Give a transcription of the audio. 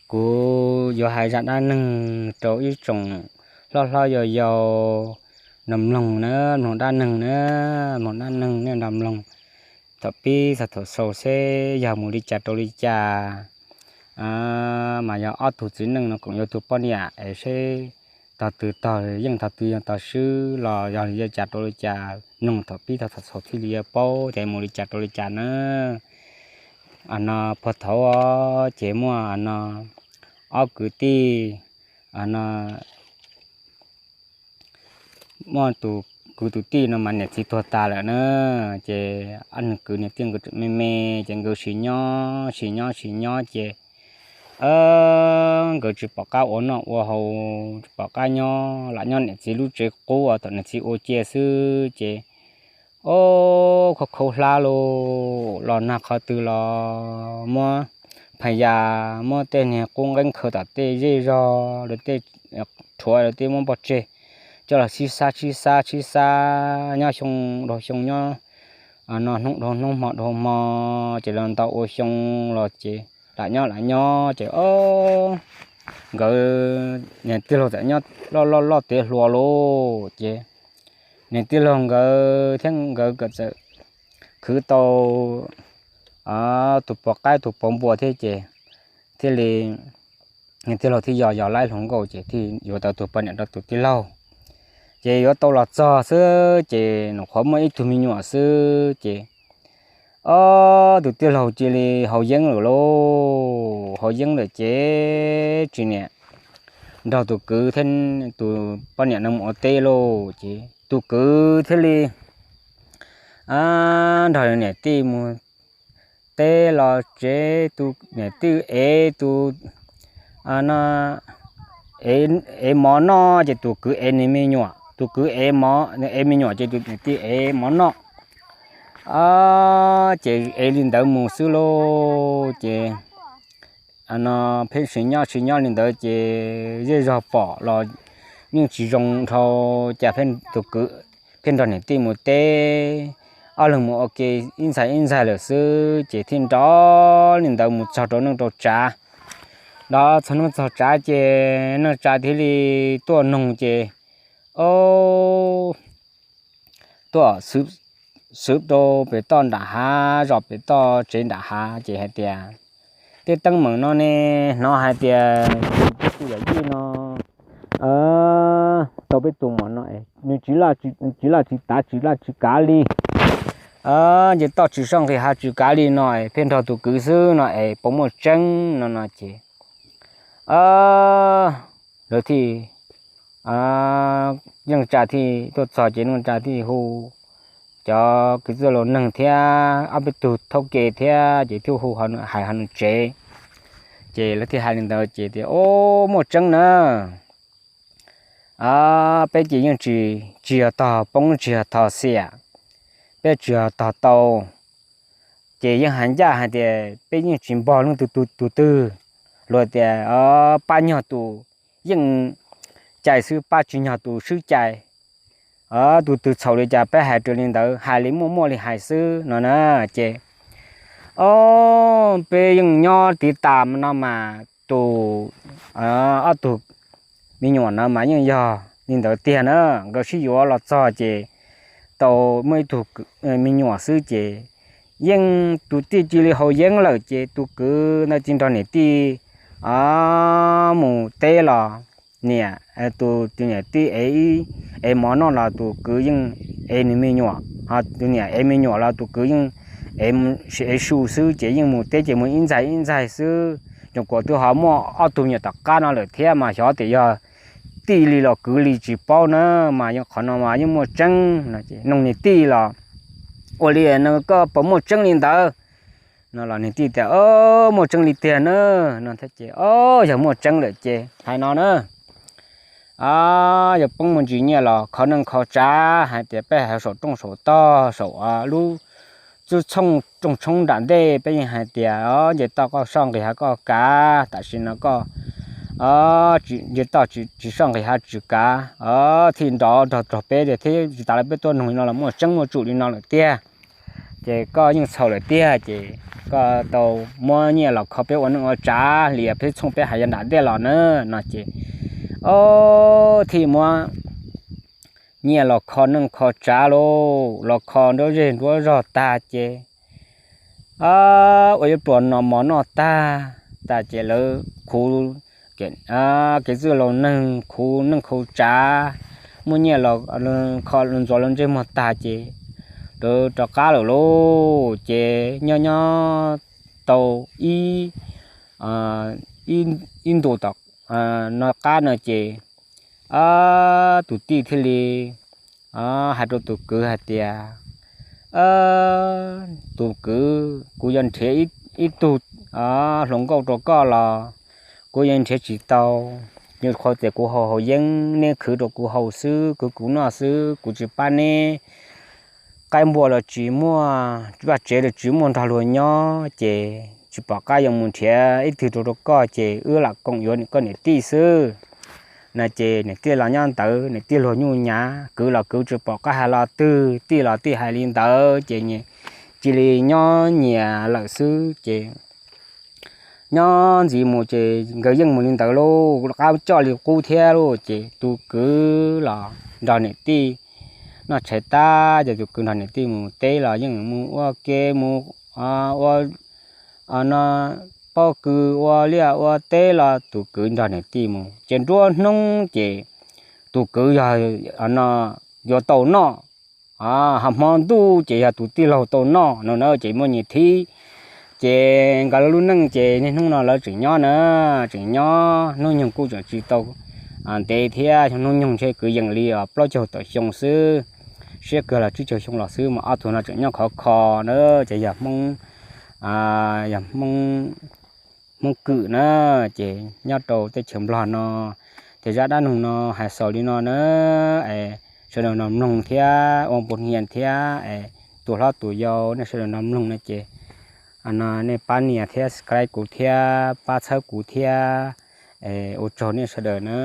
kuv yuav hais zaj dab neeg rau ib tsoom hlob hlob yau yau nrog mloog na, mloog dab neeg na, mloog dab neeg nej nrog mloog thaum pib txog thaum xaus seb yog mus li cas rau li cas. Mas yog ob tug txiv neej no koom yuav tug poj niam es seb tog twg tog yeej tog twg yeej tog swb los yog li cas rau li cas, mloog thaum pib txog thaum xaus thiaj li yuav paub tias mus li cas rau li cas na. No puag thaum ces muaj no ob kwv tij, no muaj tus kwv tus tij no mas niam txiv tuag tas lawm na. Ces ob kwv niam tij nkawd me me, ces nkawd sim nyob sim nyob sim nyob ces nkawd tsis pom qab ua noj ua haus, tsis pom qab nyob, lam nyob niam txiv lub tsev qub uas tom niam txiv ua cia xwb ces o, khaub khaub hlab los nag qhov twg los muab phas yas, muab tej niag qub nqeeb khaws tom tej zej zog, lawv tej rhuav lawv tej muab npog tseg, coj los sib xab sib xab sib xab nyob xyoo dhau xyoo, nyob no hnub dhau hnub hmo dhau hmo, ces los ntau ua xyoo los ces lam nyob lam nyob ces o, nkawd niag tij laug txawm nyob loj loj loj tiav hluas lauj ces niag tij laug nkawd thiab nkawd txawm khwv tau tus pov qaib tus pov npua thiab ces thiaj li niag tij laug thiaj yos yos laib hluas nkauj ces thiaj yuav tau tus poj niam rau tus tij laug. Ces yuav tau los txog xwb ces nyuam qhuav muaj ib tug me nyuam xwb ces o, tus tij laug cia li haus yeeb lawm lauj, haus yeeb lawm ces tsis niam nrog tus kwv thiab tus poj niam no mus ua teb lauj ces tus kwv thiaj li nrog niam tij mus teb los tsev, tus niam tij ev tus no ev mov noj ces tus kwv ev nws me nyuam, tus kwv ev mov, ev me nyuam ces tus niam tij ev mov noj. Ces ev li ntawd mus xwb lauj ces no pheej sim nyob sim nyob li ntawd ces zej zog pom los yeej tsis zoo dhau, cas pheej tus kwv pheej nrog niam tij mus teb, ob leeg mus ua ke ib ntxhais ib ntxhais lawm xwb ces thiaj nrov li ntawd mus txog rau neej rau tsav. Nrov txog neej txog tsav ces neej tsa thiaj li tuaj noog ces o, tuaj xwb rau pem toj nram hav, zos pem toj tsev nram hav ces hais tias, tej teeb meem no ne, hnov hais tias tus yawm yij no tau peb tus muam no es nws tsis laj tsis tav tsis laj tsis kav li, nce toj tsis soj nqis hav tsis kav li no es pheej nrog tus kwv xwb no es puas muaj tseeb no no ces lawv thiaj, neej tsa thiaj tuaj txog ces neej tsa thiaj hu cov kwv tij laus neeg thiab ob peb tug thauj ke thiab ces thiaj hu hais hauv nws tsev. Ces lawv thiaj hais li ntawd ces tias, o, muaj tseeb na. Peb ces yeej tsis, tsis yog tog poob tsis yog tog xiam, peb tsis yog tog tau. Ces yeej hais ncaj hais tias peb yeej tsis npog leej twg tus twg, luag tias pab nyog tus yeej cai xwb, pab tsis nyog tus swb cai. Tus twg txhaum li cas peb hais raws li ntawd, hais li muaj muaj li hais xwb no na. Ces o, peb yeej nyob tiv tas no mas tus, ob tug me nyuam no mas yeej yog li ntawd tiag na. Nkawd sib yuav los txog ces tau muaj ib tug me nyuam xwb ces yeej tus tij cia li haus yeeb lawm ces tus kwv ntawd cia nrog niam tij mus teb los niam, tus niam tij ev mov noj los tus kwv yeej ev nws me nyuam, ho tus niam ev me nyuam los tus kwv yeej ev su xwb ces yeej mus teb ces mus ib ntxaig ib ntxaig xwb. Nyuam qhuav twb ho muaj ob tug me nyuam tom qab no lawm thiab mas xyov tias yog tij li los kwv li tsis paub na, mas yeej qhov no mas yeej muaj tseeb no ces nug niam tij los, ua li no koj puas muaj tseeb li ntawd no los niam tij tias, muaj tseeb li tiag na no thiab ces, o, yog muaj tseeb lawm ces hais no na, yog poob muaj ntsis nyiaj los kho neej kho tsav, hais tias peb hais saum rooj saum tog saum lub txub txhooj rooj tshoob nram ntej peb yeej hais tias, o, nce toj koj soj nqis hav koj kav, tam sim no koj nce toj tsis soj nqis hav tsis kav, thiaj nrov nrog rog peb thiab tsis tas li peb tuaj noog li no los muaj tseeb muaj tsum li no lawm tiag. ces koj yeej txhaum lawm tiag, ces koj tau muab nyiaj los kho peb ua neej ua tsav li peb txhooj peb hais yav nram ntej los na. No ces ob thiaj muab nyiaj los kho neej kho tsav lauj, los kho nruab zej nruab zog tag ces ua yuav pluas no mov noj tag, tag ces lawv khuv kev txwj laus neeg khuv neej khuv tsav, muab nyiaj los kho ntxuav lawv ntsej muag tag ces lawv rov qab lawm lauj. Ces nyob nyob tau ib ib ntus tom no qab no ces tus tij thiaj li hais rau tus kwv hais tias, tus kwv, kuv yuav nrhiav ib tug hluas nkauj rau koj los kuv yuav nrhiav tsis tau. Yog qhov tias kuv haus haus yeeb, neb khwv rau kuv haus xwb, kuv kuv noj xwb, kuv tsis pab neb. Qaib npua los tsis muaj, vaj tsev los tsis muaj nrog luag nyob, ces tsis pom qab yuav mus nrhiav ib tug rau rau koj, ces wb lam koom yuav koj niam tij xwb. No ces niam tij los nyob ntawd, niam tij luag nyuj nyav, kwv los kwv tsis pom qab hais lo twg, tij los tij hais li ntawd, ces cia li nyob nyias lawm xwb. Ces nyob ntxiv mus ces nkawd yeej mus li ntawd lauj, qab coj li qub thiab lauj. Ces tus kwv los nrog niam tij noj tshais tag, ces tus kwv nrog niam tij mus teb los yeej mus ua ke mus ua no pob kws ua liaj ua teb los tus kwv nrog niam tij mus. Ces nruab hnub ces tus kwv yog no yuav tau noj, ho hmo ntuj ces yog tus tij laug tau noj no na, ces muaj nyias thib. Ces nkawd lub neej ces niaj hnub no lawv tseem nyob na, tseem nyob, hnub nyoog kuj tseem tsis tau ntev thiab, hnub nyoog ntshe kwv yees li plaub caug tawm xyoo xwb, siab kawg los tsib caug xyoo los xwb, mas ob tug no tseem nyob khov kho na. Ces yog Hmoob, yog Hmoob Kwm na, ces nyob rau teb chaws Nplog no. Ces zaj dab neeg no hais xaus li no na, es sawv daws nrog mloog thiab ua npus nias thiab, es tus hlob tus yau nej sawv daws nrog mloog no ces nej pab nias thiab subscribe kuv thiab pab txhawb kuv thiab, es ua tsaug nej sawv daws na.